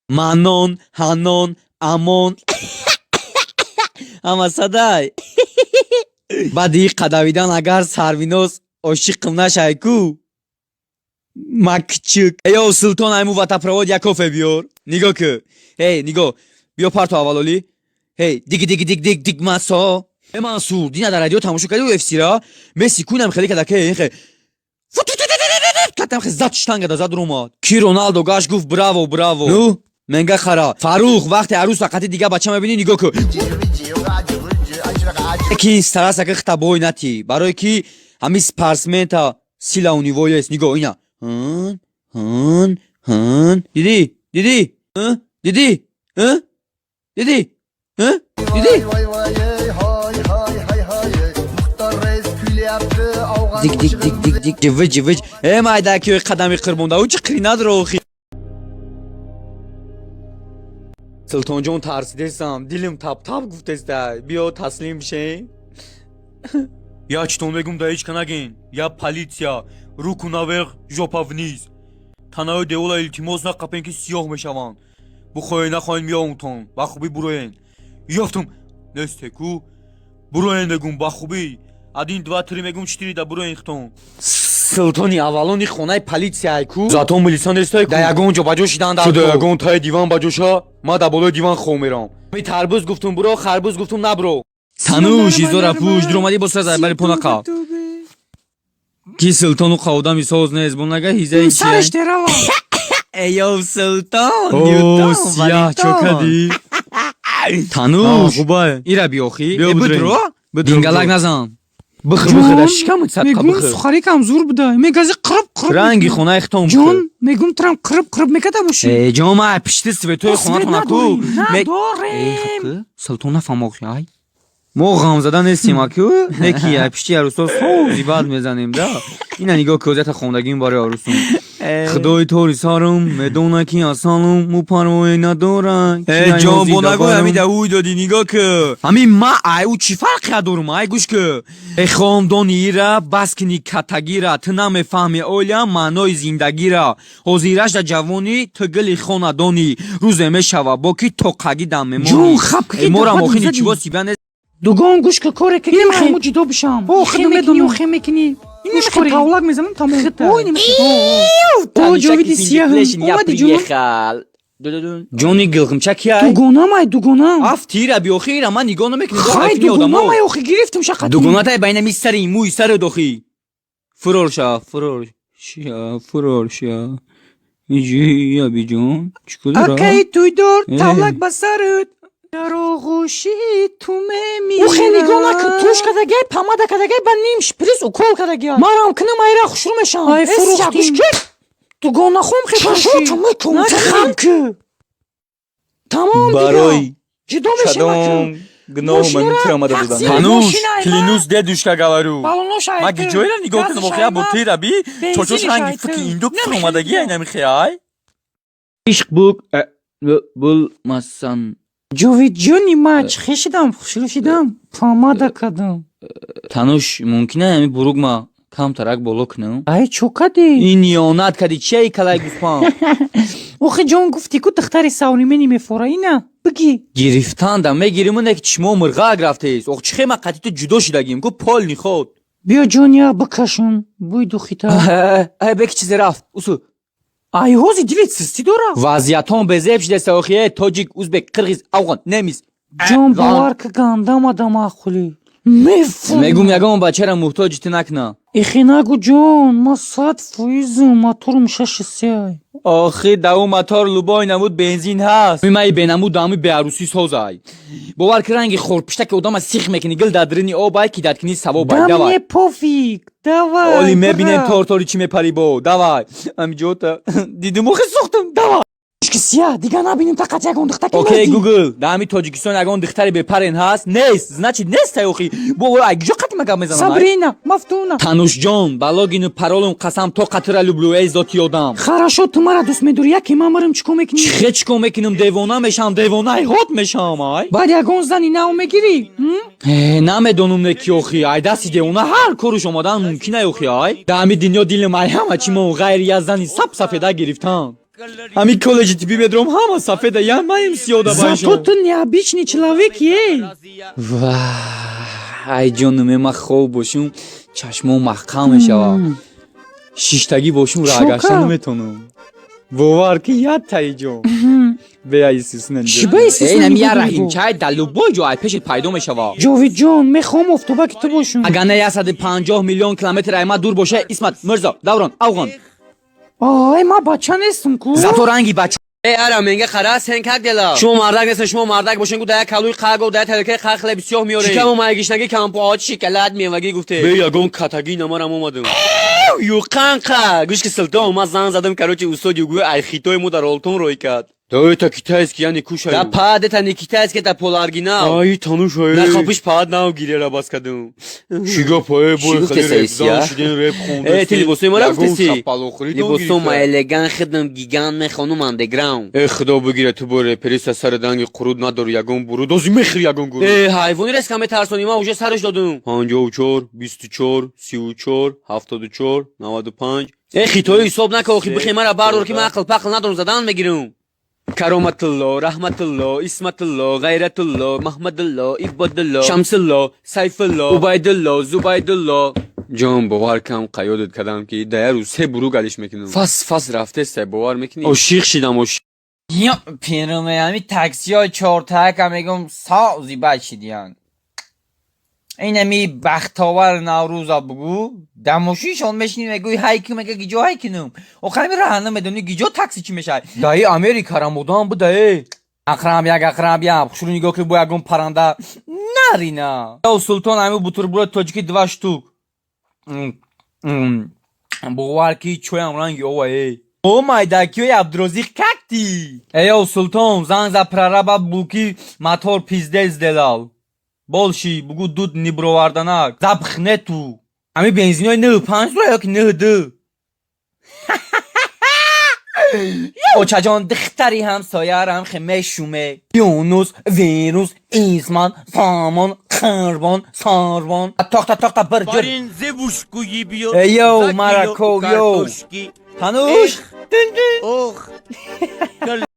Манон, Ҳанон, Амон, ҳама садай. Баъди и қадавидан агар Сарвиноз ошиқм нашай ку, ма кичик. Эё, Султон, айму водопровод як кофе биёр. Нигоҳ ку, эй, нигоҳ, биё, парто аввалолӣ. Эй, диги диги диг диг диг масо. Э, Мансур, дина дар радио тамошо кардӣ UFC-ра? Месси кунам хеле кадаке хе катам хе зад, штанга да зад, ромад ки Роналдо гашт, гуфт: «Браво, браво!» Ну менга хара, Фарух, вақте арӯса қати дига бача мебинӣ, нигоҳ ку, ки стараса ки хита бой натӣ, барое ки ҳамин спортсмента сила у него есть. Нигоҳ, ина, ҳн ҳн ҳн, дидӣ, дидӣ, дидӣ, дидӣ, дидӣ? Voy voy ey, hoy hoy hay hay, Muxtor rais kuylayapti Afg'on. Дик дик дик дик дик, ҷивij ҷивij. Э, майдакиҳои қадами қирмонда, ӯ чӣ қири надора охи. Султонҷон, тарсидестам, дилим тап-тап гуфтеста. Биё, таслим бишем. Я читон мегум, да ҳеч ка нагин. Я полиция. Руку наверх, жопа вниз. Танаҳои девола илтимос нақапен, ки сиёҳ мешаванд. Бухоҳед, нахоҳед, меёмтон. Ба хубӣ буроен. Ёфтум, несте ку. Буроен мегум, ба хубӣ. Один, два, три мегум, четыре да буроен хитон. Султони аввалони хонаи политсияй ку, зато милиса нестай ку. Да ягон ҷо ба ҷо шидан дар. Да ягон таи диван ба ҷо ша, ма дар болои диван хоб мерам. Ми тарбуз гуфтум буро, харбуз гуфтум набро. Тануш, изора пӯш, дуромадӣ, бо сара бари понақа. Ки султону қавдами соз нест, бо нага ҳизаи. Сараш терава. Эйов, Султон. О, Ньютон. Сияҳ, чо кадӣ? Тануш. Хубай. Ира биёхӣ. Биё, будрем. Будро. Будро. Дингалак будро. назан. Бихӯр, бихӯр, дар шикамат садқа. Мегум, Бихӯр. сухарикам зур буда, мегази, қириб қириб. Ранги хонаи хитон. Ҷон, мегум, трам қириб қириб мекада бошӣ. Э, ҷон, ма пишти светои хонатона ку. Надорем. Султон нафаҳм, охи, ай мо ғамзада нестем аку, неки ай пишти арӯсо сози бад мезанем да. Ина нигоҳ, козята хондагим барои арӯсум. Худои тори сарам медона, ки асалам му парвое надора. Э, ҷон, бо нагӯй, ҳамин да ҳуй додӣ, нигоҳ ку. Ҳамин ма ай ӯ чӣ фарқия дорум? Ай, гӯш ку, э, хомдони ира бас кини катагира, ту намефаҳми оля маънои зиндагира. Ҳозираш да ҷавонӣ ту гили хонадонӣ, рӯзе мешава, бо ки тоқагӣ дам мемонӣ. Ҷон, хаб ки. Э, морам бад охи мезадӣ. ничего себя не. Дугон, гӯш ка, коре ки мо ҷудо бишам. О, худо медонам, хе мекунӣ. Гӯш, тавлак мезанам, тамом. Ой, о, ҷовиди сияҳ омади, ҷон. Ҷони гилғимча кияй? Дугонам, ай дугонам. Афтира биёхи, ира ман нигоҳ намекунӣ. Хай, дугонам, ай охи, гирифтам шақати. Дугонатай байна ми сари мӯи сари дохи. Фурор ша, фурор ша, фурор ша. Иҷи биҷон, чӣ кор? Акаи туйдор. Э. Тавлак ба сарат, дар оғӯши ту мемирам. Охе, нигоҳ накун, туш кадагай, помада кадагай, ба ним шприц укол кадагай. Марам кунам, айра хушрӯ мешам. Ай, фурӯхтим. Дугонахом хе хаб ку, тамом. Барои Ҷудо мешавам. кадом гуноҳ ман тир омада будам? Тануш, Мошина ай, Клянусь, дедушка говорю. Балонош. Ма гиҷоира нигоҳ кунам, охи, бо тира би чочош ранги фики индук омадагӣ, ай намихе, ай. Ишқ бук булмасан. Ҷовидҷони ма, чӣ хешидам, хушрӯ шидам, помада кадам. Тануш, мумкина ҳами бурук ма камтарак боло кунам? Ай, чо кадӣ? Ин ниёнат кади, чияи калай гӯспан? Охи, ҷон, гуфтӣ ку, духтари современный мефора, ина бигӣ. Гирифтанда мегирим, не ки чишмо мирғак рафтест. Ох, чӣ хема қати ту ҷудо шидагим ку, пол ниход. Биё, ҷон, я бикашон бӯй духита. Ай, беки чизе рафт усу. Ай, ҳози дилет систӣ дора. Вазъиятон безеб шидеста, охи, э, тоҷик, узбек, қирғиз, афғон, немис. Ҷон, бовар ка, гандам адам ақулӣ мефум. Мегум, ягон бачара муҳтоҷи ту накуна. Ихи нагу, ҷон, ма 100%-м, моторум шаши сеай. Охи, даву мотор любой намуд бензин ҳаст. Май бенамуд дами беарӯсӣ созай. Бовар ки, ранги хорпушта ки одама сих мекунӣ, гил дар дирини обай, ки даткини савобай. Да. Давай. Мне пофиг, давай. Оли мебинем. Бра. Тортори чӣ мепарӣ бо, давай, амиҷота дидим, охи, сохтам, давай. Ишки сия дигар набинем, тақат ягон духтаки. Окей, Гугл, дар ҳамин Тоҷикистон ягон духтари бепарен ҳаст? Нест, значит, нестай. Охи, бо ай ҷо қати ма гап мезанам, ай? Сабрина мафтуна. Танушҷон, ба логину паролум қасам, то қатира люблю, эй зоти одам. Хорошо, ту мара дӯст медорӣ, яке ман марам, чӣ кор мекунӣ? Чӣ чӣ кор мекунам? Девона мешавам, девонаи ҳот мешавам, ай. Баъд ягон зани нав мегирӣ, м? Э, намедонум, не ки охи, ай дасти девона ҳар коруш омадан мумкин, ай, охи, ай дар ҳамин дунё дилам ай ҳама чӣ мо ғайри як зани сап сафеда гирифтан. Ҳамин коллеҷи тиббӣ медурам, ҳама сафеда, я маем сиёда. Зато ту необычный человек, ей. Вай, ай ҷонуме, ма хоб бошум, чашмом маҳкам мешавад, шиштагӣ бошум, раҳгашта Чока. наметонам. Бовар ки, яттаи ҷон бея. Чӣ ба Исусна Эй, нами я нигоҳ раҳимчай дар любой ҷо ай пешет пайдо мешава. Ҷовидҷон, мехоҳам офтобаки ту бошум. Агар не 150 миллион километр ай ма дур боша. Исмат, Мирзо, Даврон, Афғон. Ай, ма бача нестам ку. Зато ранги бача. Э, ара менга қара сен как дела? Шумо мардак нестен, шумо мардак бошен гу, да як калуи қаго, да як тарелкаи қа хлеби сиёҳ меорем. Шикаму майгишнагӣ кампоҳо шикалат мевагӣ гуфте. Бе ягон катагӣ намарам омадам. Юқанқа гӯш ки, Султон, ман занг задам, короче, устоди гӯ ай хитои мо дар Олтон рой кард. Да это китайский, я не кушаю. Да пад, это не китайский, это поларгинал. Ай, танушай. На хапиш пад нав гирера бас кадум. Шига пое бой. Чӣ гуфте, хали реп Саисия? зан шудем, реп хонда. Э, ти либосои мара гуфтеси? Либосома элеган хидм, гигант мехонум андеграунд. Э, худо бигира, ту бо репериста сари данги қуруд надори, ягон буруд ози мехӯри ягон гуруд. Э, ҳайвони резка метарсони, ман уже сараш додум. 54, 24, 34, 74, 95. Э, хитои ҳисоб нака, охи бихе мара бардор, ки ман ақл пақл надорам, задан мегирам. Кароматулло, Раҳматулло, Исматулло, Ғайратулло, Маҳмадулло, Ибодулло, Шамсулло, Сайфулло, Убайдулло, Зубайдулло. Ҷон, бовар кам қаёдат кардам, ки да як рӯз се буруг алиш мекунам. Фас фас рафтеста, бовар мекунӣ? Ошиқ шидам, ошиқ. Я пируме, ҳами таксиҳои чортака мегум, сози бачидиян. Инами бахтовар Наврӯза бугӯ, дар мошиншон мешинӣ, мегӯи ҳай ку, мега гиҷо ҳай кунум. Охир ҳами раҳа намедонӣ гиҷо такси чӣ мешавад. Даи Америкара модам будае. Ақраб як, ақраб як, хушрӯ нигоҳ ки, бо ягон паранда нарина. Ё Султон, ҳами бутерброд тоҷики два штук. Бовар ки, чоям ранги ова эй. О, майдакиёи Абдурозиқ, как ты? Эё Султон, занг за прораба буки, мотор пиздец делал. Болши, бугу дуд ниброварданак. Запах нету. Ами бензинои 95 дура ё ки 92? Очаҷон, духтари ҳамсоярам хе мешуме. Юнус, вирус, Исман, Самон, Қурбон, Сарбон. Тохта, тохта, бір ҷир. Эй, йоу, Мараков, йоу. Тануш. Дин, дин.